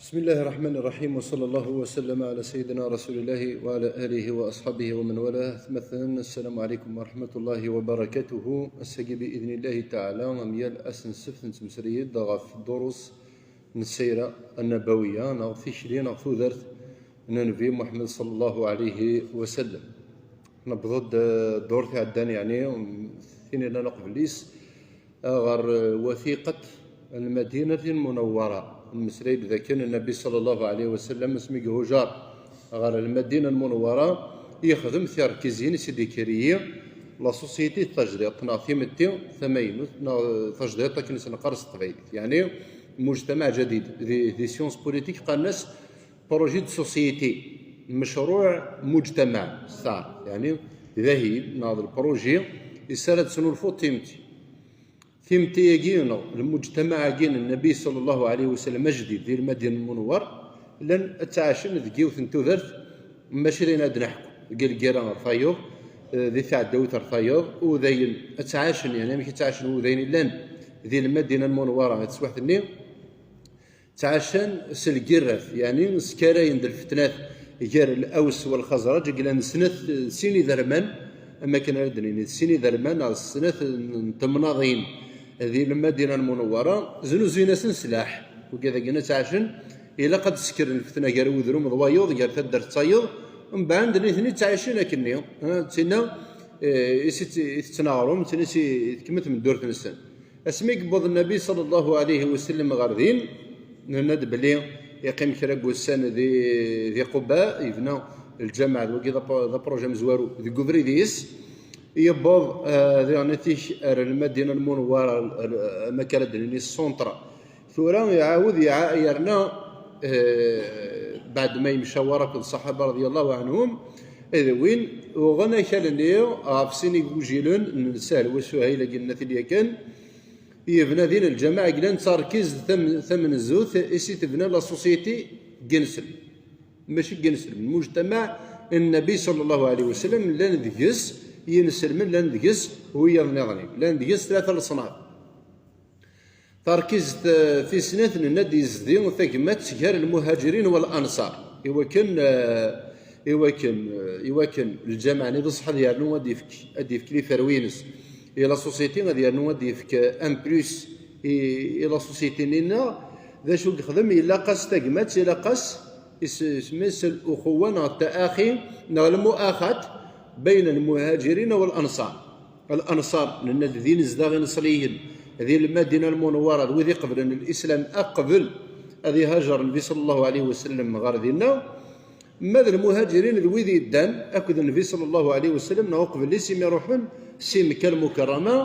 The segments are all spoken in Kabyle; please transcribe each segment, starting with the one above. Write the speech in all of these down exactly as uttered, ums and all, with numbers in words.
بسم الله الرحمن الرحيم، وصلى الله وسلم على سيدنا رسول الله وعلى آله وأصحابه ومن والاه. Atmaten, السلام عليكم ورحمة الله وبركاته. Ass-agi, بإذن الله تعالى, am yal ass n ssebt, nettmeslay-d ɣef ddurus n ssira annabawiya, neɣ tikli, neɣ tudert n Nnbi Muḥemmed, ṣalla Llahu ɛalayhi wa sallam. Newweḍ-d, eh, ddurt iɛeddan, yeɛni, tin yellan uqbel-is, ɣer, eh, wathiqat Lmadinat Lmunawwara. Nemmeslay-d dakken Nnbi, ṣalla Llahu ɛalayhi wa sallam, asmi ihujer ɣer Lmadina Lmunawwara, yexdem tirkizin i s-id-ikerri la société d tajdiṭ, neɣ timetti tamaynut, neɣ tajdiṭ akken i s-neqqar s teqbaylit. Yeɛni, mujtamaɛ jadid. Di, di science politique qqaren-as projet de société, mecruɛ mujtamaɛ, s taɛrabt. Yeɛni, d ahil neɣ d lprojet i s ara d-tesnulfuḍ timetti. Timetti-agi neɣ lmujtamaɛ-agi n Nnbi, ṣalla Llahu ɛalayhi wa sallam, ajdid di Lmadina Lmunawwara, llan ad ttɛacen deg yiwet n tudert, mačči d ayen ad d-neḥku, deg lgirra ɣer tayeḍ, eh, di tɛeddawt ɣer tayeḍ, udayen ad ttɛacen, yeɛni amek i ttɛacen wudayen yellan di Lmadina Lmunawwara di teswiɛt-nni, ttɛacan s lgirrat, yeɛni skarayen-d lfetnat gar Laws wal Xazraǧ, i yellan snat, sin iderman, am akken ara d-nini, sin iderman neɣ snat n temnaḍin di Lmadina Lmunawwara, znuzuyen-asen sslaḥ. Wigad-agi ad ttɛacen, ilaq ad d-sekren lfetna gar udrum d wayeḍ, gar taddart d tayeḍ, mbeɛd nitni ttɛicin akkenni, ha, d tinna, eh, i s-, i tetten aɣrum, d tin i s-, i tkemmel tmeddurt-nsen. Asmi yewweḍ Nnbi, ṣalla Llahu ɛalayhi wa sallam, ɣer din, nenna-d belli yeqqim kra n wussan di, di Quba, yebna lǧameɛ, d wagi d apro-, d apruji amezwaru deg ubrid-is. Yewweḍ, eh, diɣen atik ar Lmadina Lmunawwara, ar, am akka ara d-nini, ṣṣunṭra. Tura iɛawed iɛa-, yerna, eh, beɛd ma yemcawar akked ṣṣaḥaba, radiyallahu ɛanhum, d win uɣen akal-nni ɣef sin igujilen n Sahl wa Suhayl, agi nna-t-id yakan, yebna din lǧameɛ i yellan d tarkizt tam-, tamenzut i s-tebna la société n yinselmen. Mačči n yinselmen, mujtamaɛ n Nnbi, ṣalla Llahu ɛalayhi wa sallam, llan deg-s yinselmen, llan deg-s wiyaḍ nniḍen, llan deg-s tlata leṣnaf. Tarkizt, eh, tis snat, nenna-d, yezdi tagmat gar Lmuhaǧirin wal Anṣar. Iwakken, eh, iwakken, eh, iwakken lǧameɛ-nni d ṣṣeḥ ad yernu ad d-yefk, ad d-yefk les fruits-ines i la société, ad yernu ad d-yefk, eh, un plus i, i la société-nni-nneɣ. D acu i yexdem? Ilaq-as tagmat, ilaq-as is-, isem-is al-uxuwa neɣ ttaaxi neɣ lmuaxat bayna Lmuhaǧirin wal Anṣar. Al-Anṣar, nenna-d, d inezdaɣ ineṣliyen di Lmadina Lmunawwara, d wid iqeblen Lislam aqbel ad ihajer Nnbi, ṣalla Llahu ɛalayhi wa sallam, ɣer dinna. Ma d Lmuhaǧirin, d wid yeddan akked Nnbi, ṣalla Llahu ɛalayhi wa sallam, neɣ uqbel-is, imi ruḥen si Mekka Lmukerrama,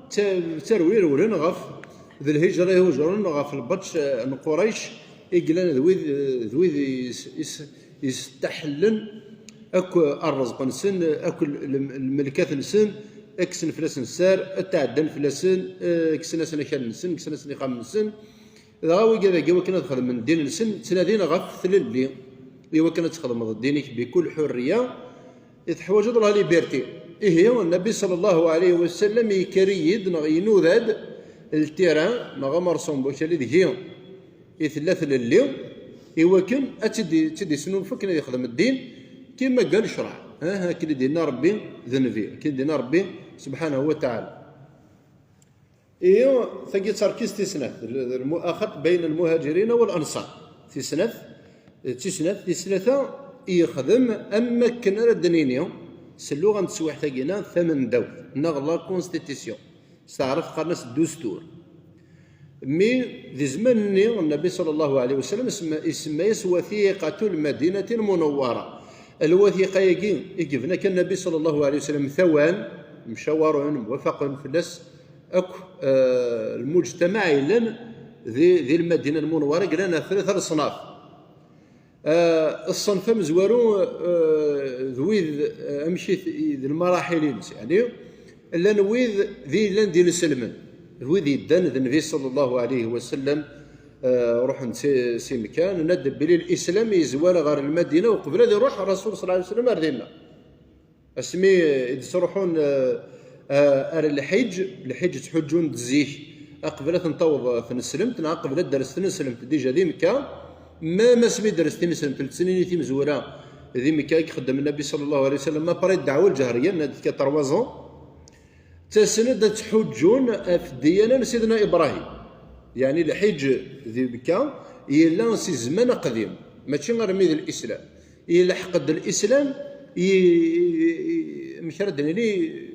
tta-, ttarwi rewlen ɣef, d lhijra i hujren ɣef lbaṭc, eh, n Qurayc, i yellan d wid, d wid is-, is-, yesteḥellen akk rrezq-nsen, akk l-, l-, lmelkat-nsen, kksen fell-asen sser, tɛeddan fell-asen, eh, kksen-asen akal-nsen, kksen-asen ixxamen-nsen. Dɣa wigad-agi, iwakken ad xedmen ddin-nsen, ttnadin ɣef tlelli. Iwakken ad txedmeḍ ddin-ik bikul ḥurriya, i teḥwaǧeḍ la liberté. Ihi, Nnbi, ṣalla Llahu ɛalayhi wa sallam, yekker-iyi-d neɣ inuda-d ltira neɣ amerṣum wakali deg-i i tella tlelli, iwakken ad tt-id-, tt-id-isnulfu akken ad yexdem ddin, kima qal ccreɛ. Ah, akken i d-yenna Rebbi d Nnbi, akken i d-yenna Rebbi subḥanahu wa taɛala. Ihi, tagi d tarkizt tis snat, l-, lmuaxat bayna Lmuhaǧirin wal Anṣar. Tis snat, d tis snat, tis tlata, yexdem am wakken ara d-nini, s lluɣa n teswiɛt-agi-na, tamendawt, neɣ la constitution. S taɛrabt qqaren-as ddustur. Mi di zzman-nni Nnbi ṣalla Llahu ɛalayhi wa sallam isemma-, isemma-yas Wathiqatu Lmadinati Lmunawwara. Lwathiqa-agi i yebna kan Nnbi ṣalla Llahu ɛalayhi wa sallam, tawan, mcawaren, mwafaqen fell-as akk, eh, lmujtamaɛ yellan di, di Lmadina Lmunawwara, yellan ɣef tlata leṣnaf. Ah, ṣṣenf amezwaru, ah, d wid, ah, amek i t-, i, d lmaraḥil-ines, yeɛni, llan wid d yellan d inselmen, d wid yeddan d Nnbi ṣalla Llahu ɛalayhi wa sallam, ah, ruḥen si, si Mekka, nenna-d belli Lislam yezwar ɣer Lmadina uqbel ad iruḥ Rasul ṣalla Llahu ɛalayhi wa sallam ar dinna. Asmi i d-ttruḥun, eh, eh, ar lḥiǧ, lḥiǧ ttḥuǧǧun-d zik, aqbel ad ten-taweḍ tneslemt, neɣ aqbel ad d-ters tneslemt dija di Mekka, Même asmi dres timesremt n letnin i timezwura di Mekka i ixeddem Nnabi sallallahu alayhi wa sallam, après ddeɛwa lǧehriya, n quatre-vingts ans, ttasen-d ad ttḥuǧǧun ɣef ddiyana n Sidna Ibrahim. Yeɛni lḥiǧ di Mekka yella si zzman aqdim, mačči armi d Lislam. Yelḥeq-d Lislam, i, i, amek ara d-nini,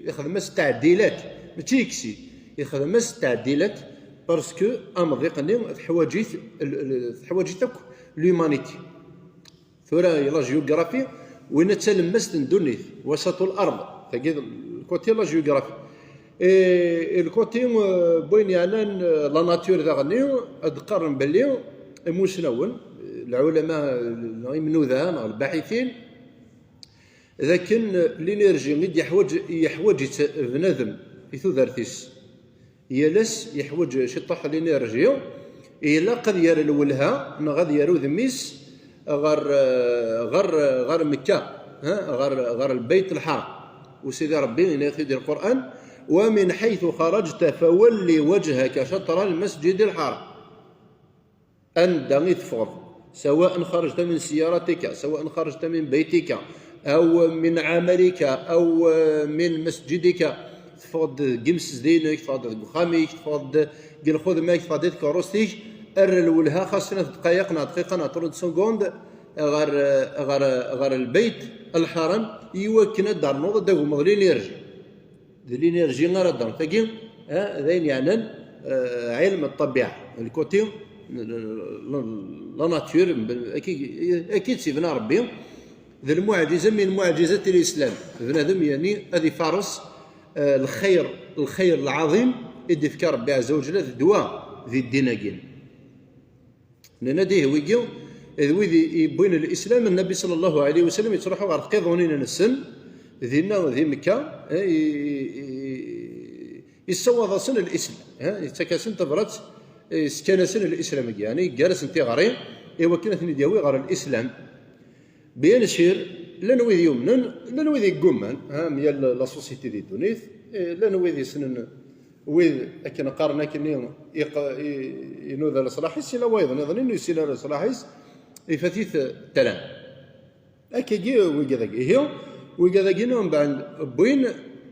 ixdem-as tɛeddilat, mačči yekkes-it, ixdem-as tɛeddilat, parce que amḍiq-nni teḥwaǧ-it, l-, l-, teḥwaǧ-it akk l'humanité. Tura, la géographie, winna d talemmast n ddunit, wasatu l-ard, tagi d côté la géographie. Et, et le côté, euh, n wayen yeɛnan, euh, la nature daɣen, ad d-qqaren belli imusnawen, lɛulama, imnuda neɣ lbaḥitin, d akken, euh, l'énergie i d-yeḥwaǧ, yeḥwaǧ-itt bnadem i tudert-is. Yal ass yeḥwaǧ ciṭṭaḥ l'énergie, ilaq ad yerr lwelha neɣ ad yerr udem-is ɣer, ɣer, ɣer Mekka, ha, ɣer, ɣer Lbeyt Lḥaram. U Sidi Ṛebbi yenna-t-id di Lqur'an: ومن حيث خرجت فول وجهك شطر المسجد الحرام. Anda i teffɣeḍ, سواء خرجت من سيارتك، سواء خرجت من بيتك، أو من عملك، أو من مسجدك, teffɣeḍ deg imsezdi-inek, teffɣeḍ deg uxxam-ik, teffɣeḍ deg lxedma-k, teffɣeḍ di tkeṛṛust-ik, err lwelha xas snat dqayeq neɣ dqiqa neɣ trente secondes ɣer, ɣer, ɣer Lbeyt Lḥaram, i wakken ad d-ternuḍ ad d-tagmeḍ l'énergie. D l'énergie ara d-ternuḍ. Tagi, ha, d ayen yeɛnan, eh, ɛilm ṭṭabiɛa, le côté, la, la nature, akka, akka i tt-yebna Ṛebbi, d lmuɛǧiza min muɛǧizat l'islam. Bnadem, yeɛni, ad ifares, eh, lxir, lxir lɛaḍim i d-ifka Ṛebbi ɛezza wa jalla d ddwa di ddin-agi. Nenna-d ih wigi, d wid i, i yewwin l'islam, Nnabi sallallahu alayhi wa sallam yettruḥu ɣer tqiḍunin-nsen, dinna di Mekka, eh, i, i, i, yessawaḍ-asen l'islam, eh, yettak-asen tabrat, eh, yeskan-asen l'islam-agi, yeɛni yeggar-asen tiɣri i wakken ad ten-id-yawi ɣer l'islam. Bien sûr, llan wid yumnen, llan wid yeggumman, ha, am yal la société di ddunit, eh, llan wid yessnen, wid akken qqaren akkenni iq-, i, inuda leṣlaḥ-is, yella wayeḍ niḍen ur yessin ara leṣlaḥ-is, ifat-it ṭṭlam. Akkagi wigad-agi, ihi, wigad-agi-nni mbeɛd wwin,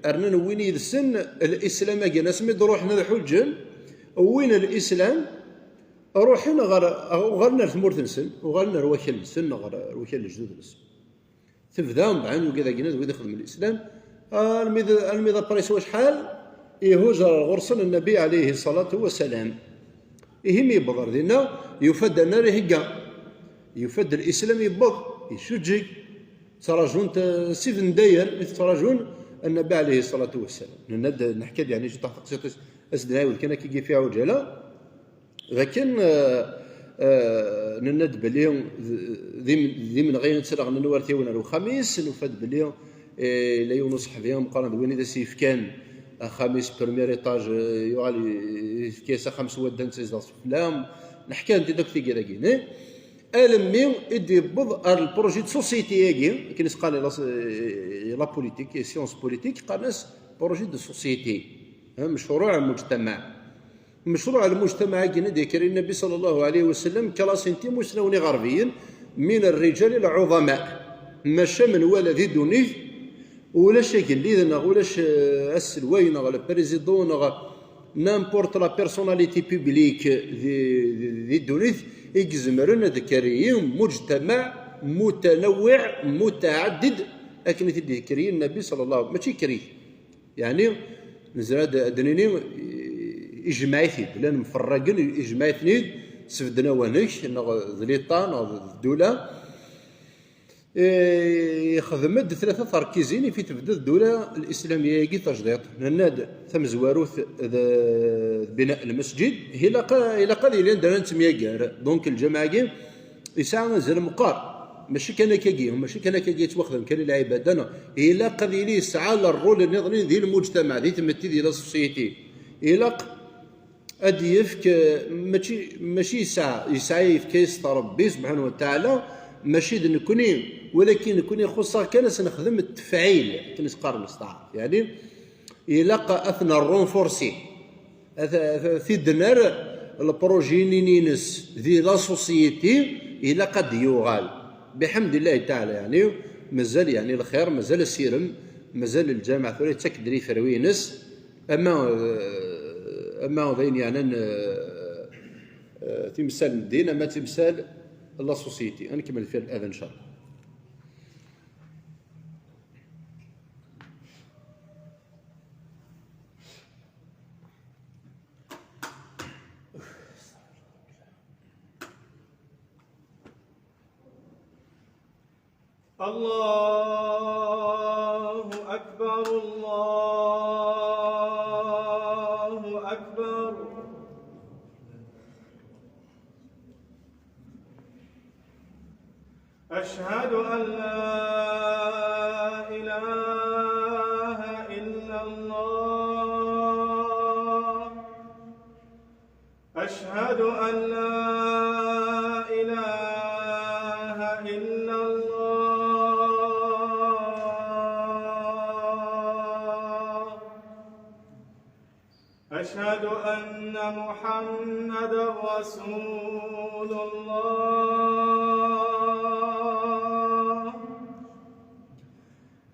rnan wwin yid-sen l'islam-agi, asmi d-ruḥen ad ḥuǧǧen, wwin l'islam, ruḥen ɣer, uɣalen ar tmurt-nsen, uɣalen ar wakal-nsen, neɣ ar, ar wakal lejdud-nsen. Tebda mbeɛd wigad-agi-nni d wid ixedmen l'islam, almi d, almi d après s wacḥal, ihuz ar ɣur-sen Nnabi alayhi ṣṣalatu wassalam. Ihi mi yewweḍ ar dinna, yufa-d annar ihegga. Yufa-d l'islam yewweḍ, icuǧǧeg. Ttraǧun-t, eh, si d ndayer i ttraǧun Nnabi alayhi ṣṣalatu wassalam. Nenna-d, neḥka-d, yeɛni, ciṭṭaḥ taqsiṭ-is, as-d-nɛiwed kan akka i fi ɛuǧala. D akken, eh, eh, nenna-d belli d, d im-, d imenɣi i ttalaɣen nwertiwen ar uxxam-is, nufa-d belli, eh, yella yiwen uṣeḥbi ameqqran d win i d as-yefkan axxam-is, premier étage, eh, yuɣal i-, yefka-as axxam s wadda, netta yezdeɣ sufella. Neḥkan-t-id akk tigi-agi-nni. Almi i d-yewweḍ ar le projet de société-agi, akken i s-qqaren la, la politique, les sciences politiques, qqaren-as projet de société, eh, mecruɛ lmujtamaɛ. Mecruɛ lmujtamaɛ-agi i d-yekker Nnabi sallallahu alayhi wa sallam, klaṣi n timusnawen iɣerbiyen, min rrijal ila lɛuḍama. Maca menwala di ddunit, ulac agellid neɣ ulac, eh, aselway neɣ le président neɣ n'importe la personnalité publique di, di, di ddunit i izemren ad ikerri mujtamaɛ mutanawwiɛ, mutaɛaddid, akken i t-id-yekker Nnabi sallallahu, mačči yekker-it. Yeɛni, nezra ad, ad d-nini, i-, ijmeɛ-it-id. Llan mferragen, ijmeɛ-iten-id, sbedden awanek, neɣ d l'État, neɣ d ddula. Eh, ixdem-d tlata terkizin i fi tebda ddula l'islamiyya-agi tajdiṭ. Nenna-d tamezwarut d, d bina lmasǧid, ilaq, ilaq ad yili anda ara nettemyagar. Donc, lǧameɛ-agi yesɛa azal meqqar. Mačči kan akkagi, mačči kan akkagi yettwaxdem kan i lɛibada, neɣ ilaq ad yili yesɛa le rôle nniḍen di lmujtamaɛ, di tmetti, di la société. Ilaq ad d-yefk, eh, mačči, mačči yesɛa, yesɛa yefka-yas-t Ṛebbi subḥanahu wa taɛala, mačči d nekni, walakin nekni ixuṣṣ-aɣ kan ad s-nexdem tefɛil, akken i s-qqaren s taɛrabt. Yeɛni, ilaq ad t-nerrenforcer, ad, ad, ad t-id-nerr le projet-nni-ines di la société, Ilaq ad d-yuɣal. Biḥemdillahi taɛala, yeɛni, mazal, yeɛni, lxir, mazal asirem, mazal lǧameɛ tura yettak-d iferwi-ines, ama, eh, ama d ayen yeɛnan, eh, eh, timsal n ddin, ama timsal n la société. Ad nkemmel fi lɛid, ncallah. الله أكبر، الله أكبر. أشهد أن لا إله إلا الله. أشهد أن لا إله إلا الله. أشهد أن محمدا رسول الله.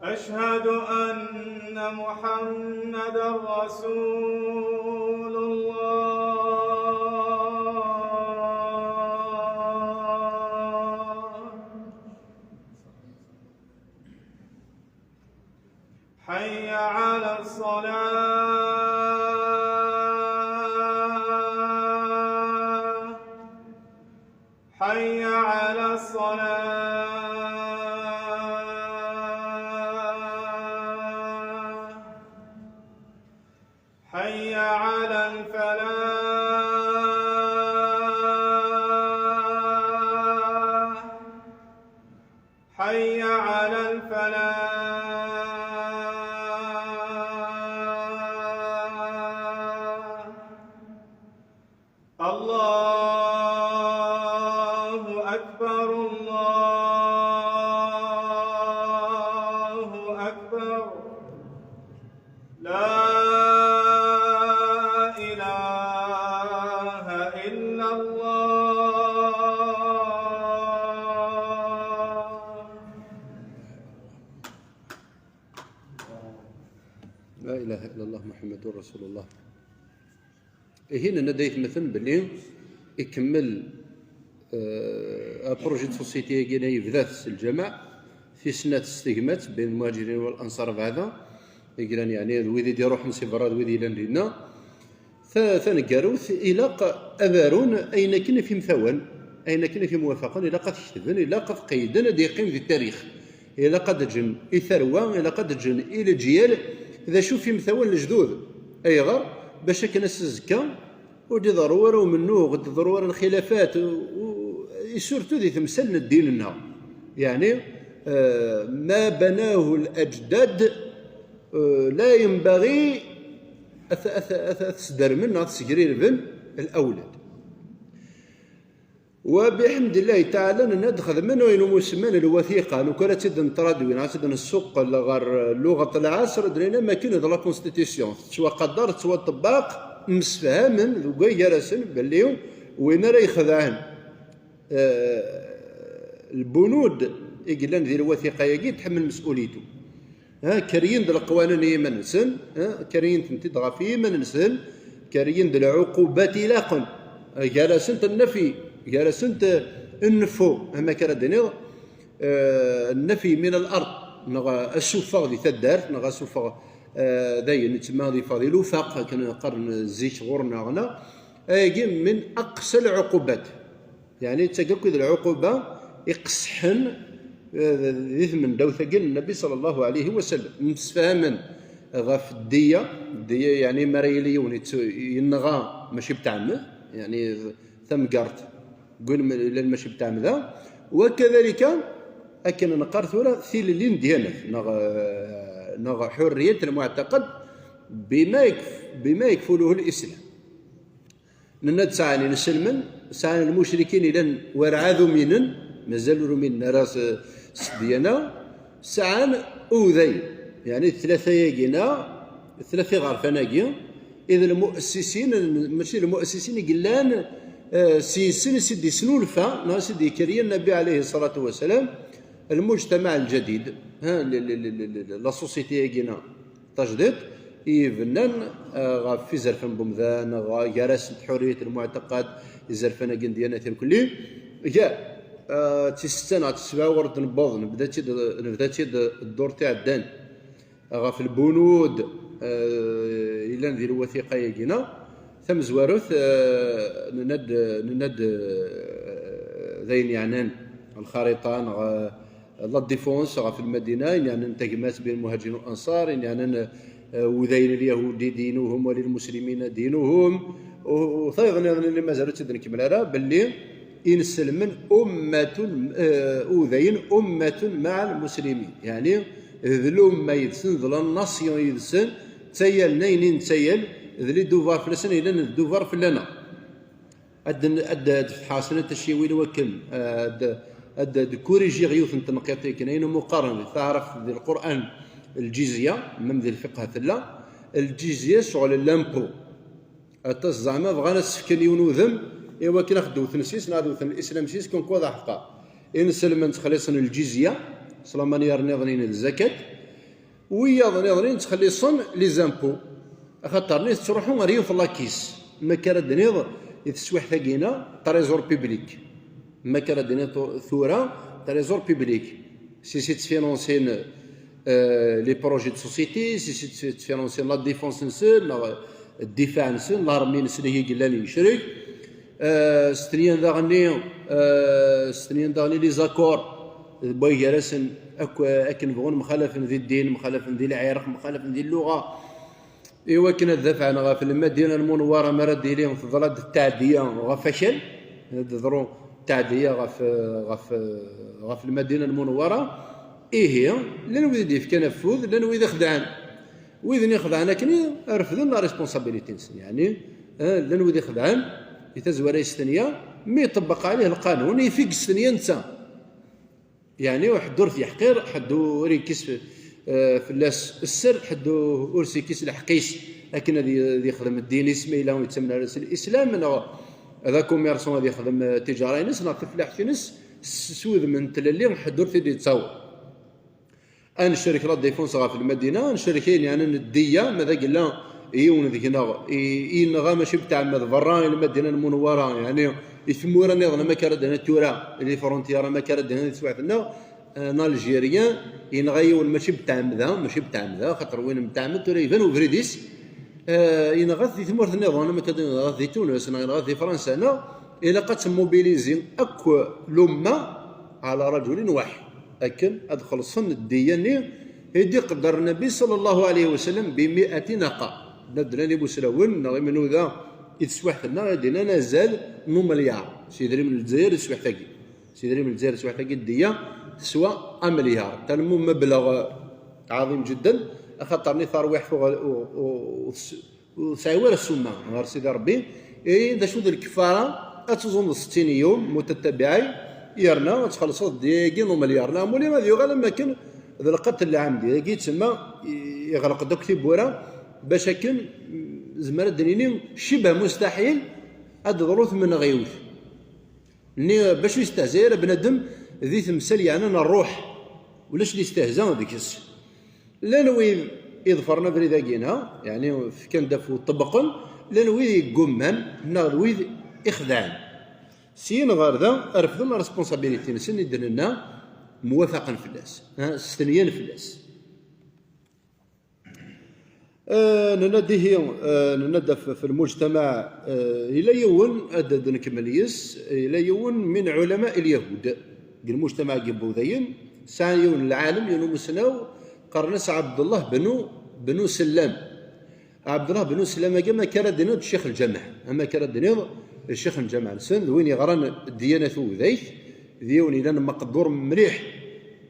أشهد أن محمدا رسول الله. حي على الصلاة. حي على الصلاة. حي على الفلاح. حي على الفلاح. الله أكبر، الله أكبر. لا إله إلا الله. لا إله إلا الله محمد رسول الله. Ihi, nenna-d aytmaten belli ikemmel, euh, apṛuji n tsuṣiti-agi-nni yebda-t s lǧameɛ, tis snat s tegmat, بين المهاجرين والأنصار بعدا, i yellan, yeɛni, d wid i d-iruḥen si berra d wid yellan dinna. Ta-, taneggarut, ilaq ad arun ayen akken i f-imtawan, ayen akken i f-imwafaqen, ilaq ad t-ketben, ilaq ad t-qeyyden, ad d-yeqqim di tarix. Ilaq ad ǧǧen i tarwa, ilaq ad ǧǧen i leǧyal d acu f-imtawan lejdud. Ayɣer? Bac akken ass azekka ur d-iḍerru ara umennuɣ, ur d-iḍerru ara lxilafat, u, u, i surtout di temsal n ddin-nneɣ. Yeɛni, eh, ما بناه الأجداد, eh, لا ينبغي ad t-, ad t-, ad t-, ad t-sdermen neɣ ad t-segrirben lawlad. Wa biḥemdillahi taɛala, nenna-d xedmen ayen umi semman lwathiqa, lukan ad tt-id-nettradwi neɣ ad tt-id-nessuqqel ɣer lluɣa n lɛasr, d-nini am akken d la constitution, tettwaqadar, tettwaṭebbaq, msefhamen deg way gar-asen belli win ara ixedɛen, eh, lbunud i yellan di lwathiqa-agi, tḥemmel mes'ulitu. Ha, keryen-d leqwanen i yiman-nsen, ha, keryen-tent-id ɣef yiman-nsen, keryen-d lɛuqubat ilaqen, ha, gar-asent nnafi, gar-asent nnfu, am akka ara d-iniḍ, eh, nnafi min al-ard, neɣ asuffeɣ di taddart, neɣ asuffeɣ, eh, dayen, yettma ad yeffeɣ di lufaq, akken qqaren zik ɣur-neɣ, neɣ, ayagi min aqsa lɛuqubat. Yeɛni, d tagi akk i d lɛuquba iqesḥen, eh, di tmendawt-agi n Nnbi ṣalla Llahu ɛalayhi wa sallam. Msefhamen ɣef ddiya, ddiya, yeɛni, mi ara yili yiwen yettu-, yenɣa mačči btɛemmed, yeɛni, tamgerḍt n win m-, yellan mačči btɛemda, wa kadalika, akken neqqar tura, tilelli n ddyanat, neɣ, eh, neɣ ḥurriyat lmuɛtaqed, bima yekf-, bima yekfuluhu lislam. Nenna-d sɛan inselmen, sɛan lmucrikin ilan werɛad uminen, mazal ur uminen ara s, s ddyana, sɛan uday, yeɛni d tlata-agi-na, tlata iɣerfan-agi, i d lmu'assisin, mačči d lmu'assisin i yellan Eh, s yes-sen i s-id-isnulfa, neɣ i s-id-ikerya Nnabi ɛalayhi ṣṣalatu wassalam, lmujtamaɛ lǧadid, ha, l-, l-, la société-agi-na tajdiṭ, i ibnan, eh, ɣef izerfan n umdan, ɣ-, gar-asen tḥurriyat lmuɛtaqad, izerfan-agi n dyanat irkelli, ga, eh, d tis setta neɣ d tis sebɛa ur d-newweḍ, nebda-tt-id, nebda-tt-id ddurt iɛeddan. Ɣef lbunud, eh, yellan di lwathiqa-agi-na. Tamezwarut, eh, nenna-d, nenna-d, eh, d ayen yeɛnan lxariṭa neɣ, eh, la défense ɣef Lmadina, ayen yeɛnan tagmat bin lmuhaǧirin u lanṣar, ayen yeɛnan, eh, udayen lyahudi dinuhum wa lilmuslimin dinuhum, u, u tayeḍ nniḍen-nni mazal ur tt-id-nkemmel ara, belli inselmen ummatun, eh, udayen ummatun maɛa lmuslimin. Yeɛni, d lumma yid-sen, d la nation yid-sen, ttayalen ayen i nettayal, d les devoirs fell-asen, yellan d devoir fell-aneɣ. Ad d-, ad d-, ad d-fetḥeɣ snat tacciwin wakken, eh, ad, ad d-kurijiɣ yiwet n tenqiḍt akken ayen umi qqaren di taɛrabt, di Lqur'an, lǧizya, même di lfiqh tella, lǧizya sɣel l'impôt. Aṭas zeɛma bɣan ad s-fken yiwen udem i wakken ad xeddewten s-is, neɣ ad wten lislam s-is, comme quoi d aḥeqqa. Inselmen ttxelliṣen lǧizya, s la manière nniḍen d zakat, wiyaḍ nniḍen ttxelliṣen les impôts, axaṭer-nni tettruḥu ɣer yiwet n la caisse. Ma akka ara d-tiniḍ i teswiḥt-agi-na, trésor public. Ma akka ara d-tiniḍ tu-, tura, trésor public. Si si ttfinansin, euh, les projets de société, si si ttfinansin la défense-nsen, neɣ ddifaɛ-nsen, l'armée-nsen i yellan yecrek. Euh, stenyan daɣen-nni, euh, stenyan daɣen-nni les accords, d way gar-asen akk, akken bɣun, mxalafen di ddin, mxalafen di lɛirq, mxalafen di lluɣa. I wakken ad dafɛen ɣef Lmadina Lmunewwara mi ara d-tili teḍra-d ttaɛdiya ɣef akal, ad d-teḍru ttaɛdiya ɣef, ɣef, ɣef Lmadina Lmunewwara, ihi, llan wid i d-yefkan afud, llan wid ixedɛen. Wid i ixedɛen akken i refden la responsabilité-nsen, yeɛni, eh, llan wid ixedɛen di tazwara yestenya, mi iṭebbeq ɛlih lqanun, yif-ik yestenya netta. Yeɛni ḥedd ur t-yeḥqir, ḥedd ur yekkis, eh, fell-as sser, ḥedd ur s-yekkis lḥeqq-is akken ad y-, ad yexdem ddin-is ma yella ur yettamen ara s lislam, neɣ d akumirṣu ad yexdem, eh, tiǧara-ines neɣ tafellaḥt-ines s, s wudem n tlelli, ḥedd ur t-id-yettaweḍ. Ad necrek la défense ɣef Lmadina, ad necrek ayen yeɛnan ddiya, ma d agella yiwen deg-neɣ i, i yenɣa mačči btɛemmed berra i Lmadina Lmunewwara, yeɛni i tmura nniḍen, am akka ara d-nini tura, les frontières, am akka ara d-nini di teswiɛt-nneɣ, eh, n Algérien, yenɣa yiwen mačči btɛemda, mačči btɛemda, xaṭer win mtɛemmed tura iban ubrid-is, eh, yenɣa-t di tmurt nniḍen, am akka yenɣa-t di Tunes, neɣ yenɣa-t di Fransa, neɣ ilaq ad temmobilizi akk lumma ɛla rajulin waḥid, akken ad xellṣen ddiya-nni i d-iqedder Nnbi ṣalla Llahu ɛalayhi wa sallam bi mi'ati naqa. Nna d-nnan ibuslawen neɣ imenuda i teswiḥt-nneɣ i d-nnan azal n umelyaṛ s yedrimen n Lezzayer i teswiḥt-agi. S yedrimen n Lezzayer i teswiḥt-agi, ddiya teswa amelyaṛ. Talmu mebleɣ ɛaḍim jedden, axaṭer-nni tarwiḥt ur, ur, ur, ur tes-, ur tesɛi wara ssuma ɣer Sidi Ṛebbi. I d acu d lkeffara? Ad teẓumeḍ settin yum mutatabiɛin, yerna ad txellṣeḍ deg-agi n umelyaṛ. Neɣ muli ad yuɣal am wakken d lqatl lɛamdi. Dagi yettsemma i-, iɣleq-d akk tiwwura, bac akken, mm, zemmer ad d-nini, cibeh mustaḥil ad d-teḍru tmenɣiwt. Nni, bac ur yestehza ara bnadem di temsal yeɛnan ṛṛuḥ. Ulac listehza deg-s. Llan wid iḍefren abrid-agi-na, yeɛni fkan-d afud, ṭebbqen, llan wid yeggumman, neɣ d wid ixedɛen. Syin ɣer da, refden responsabilité-nsen i d-nenna, mwafaqen fell-as, ha, stenyan fell-as. Eh, nenna-d ihi, eh, nenna-d ɣef, ɣef lmujtamaɛ, eh, yella yiwen, ad d-, ad d-nkemmel yes, yella yiwen min ɛulama ilyahud. Deg lmujtamaɛ n Yibudayen, sɛan yiwen n lɛalem, yiwen n umusnaw, qqaren-as Ɛebdellah bnu, bnu Sellam. Ɛebdellah bnu Sellam-agi, am akka ara d-tiniḍ d ccix lǧameɛ. Am akka ara d-tiniḍ d ccix n lǧameɛ-nsen, d win yeɣran ddiyana tugdayt, d yiwen yellan meqdur mliḥ,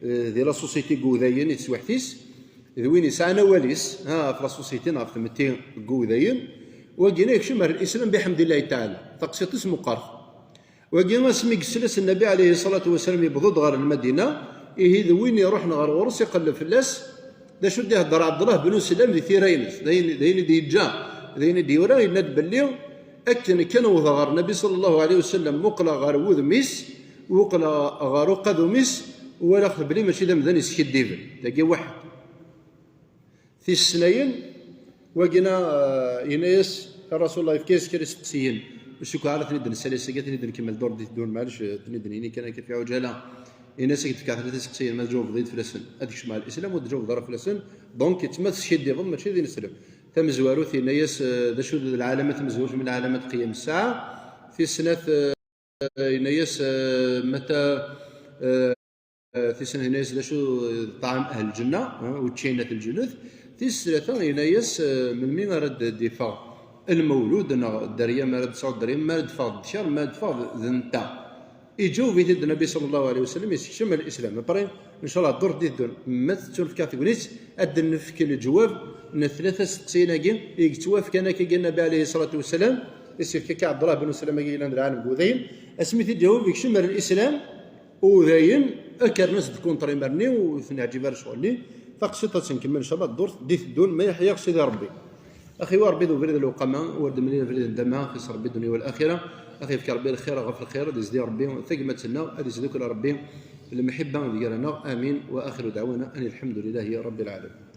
eh, di la société n Yibudayen i teswiḥt-is. D win yesɛan awal-is, ha, ɣef la société neɣ ɣef tmetti n Yibudayen. Wagi-nni yekcem ar lislam biḥemdillahi taɛala. Taqsiṭ-is meqqert. Wagi asmi yesla s Nnabi ɛalayhi ṣṣalatu wassalam yewweḍ-d ɣer Lmadina, ihi d win iruḥen ɣer ɣur-s iqelleb fell-as. D acu d-ihedder Ɛebdellah bnu Sellam di tira-ines? D ayen, d ayen i d-yeǧǧa, d ayen i d-yura, yenna-d belli Akken kan wwḍeɣ ɣer Nnabi sallallahu alayhi wa sallam, muqleɣ ɣer wudem-is, muqleɣ ɣer uqadum-is, walaɣ-t belli mačči d amdan yeskiddiben. Dagi waḥed. Tis snayen, wagina, eh, yenna-yas Rasulullah, yefka-yas kra isteqsiyen. Ur cukkeɣ ara ten-id-nessali ass-agi, ad ten-id-nkemmel dur d-iteddun, maɛlic, eh, ten-id-nini kan akka fi ɛuǧala. Yenna-yas ad k-d-fkeɣ tlata isteqsiyen, ma tjawbeḍ-iyi-d fell-asen, ad kecmeɣ lislam, ur d-tjawbeḍ ara fell-asen, donc yettma teskiddibeḍ, mačči d ineslem. Tamezwarut, yenna-yas, eh, d acu d lɛalama tamezwarut min lɛalamat qiyam ssaɛa? Tis snat, eh, yenna-yas, eh, mata, eh, tis snat, yenna-yas d acu d ṭṭɛam ahl lǧenna, eh, učči n at lǧennet. Tis tlata, yenna-yas, eh, melmi ara d-, d-iffeɣ lmewlud, neɣ dderya, mi ara d-tesɛu dderya, mi ara d-teffeɣ ddkar, mi ara d-teffeɣ d, d netta. Iǧaweb-it-id Nnabi sallallahu alayhi wa sallam, yessekcem lislam. Après, ncallah, ddurt d-iteddun, ma tettunefk-aɣ tegnit, ad d-nefk leǧwab n tlata isteqsiyen-agi i yettwafkan akka i Nnabi alayhi salatu wa salam, i s-yefka akka Ɛebdullah ben Salam-agi yellan d lɛalem deg Wudayen, asmi t-id-yaweb, yekcem ar lislam, Udayen, ad k-rren-as deg kunṭri imar-nni, ur ten-iɛǧib ara ccɣel-nni. Taqsiṭ ad tt-nkemmel, ncallah, ddurt d-iteddun, ma yeḥya Sidi Ṛebbi. Axiwa, Ṛebbi d ubrid n lewqama, ur d-mlil abrid n dama, xis Ṛebbi dunya wal axira. Ad ɣ-yefk Ṛebbi lxir ɣef lxir, ad izdi Ṛebbi tagmat-nneɣ, ad isdukel Ṛebbi lemḥibba gar-aneɣ. Amin. Wa axiru dɛwana an lḥemdu lillahi Ṛebbi lɛalamin.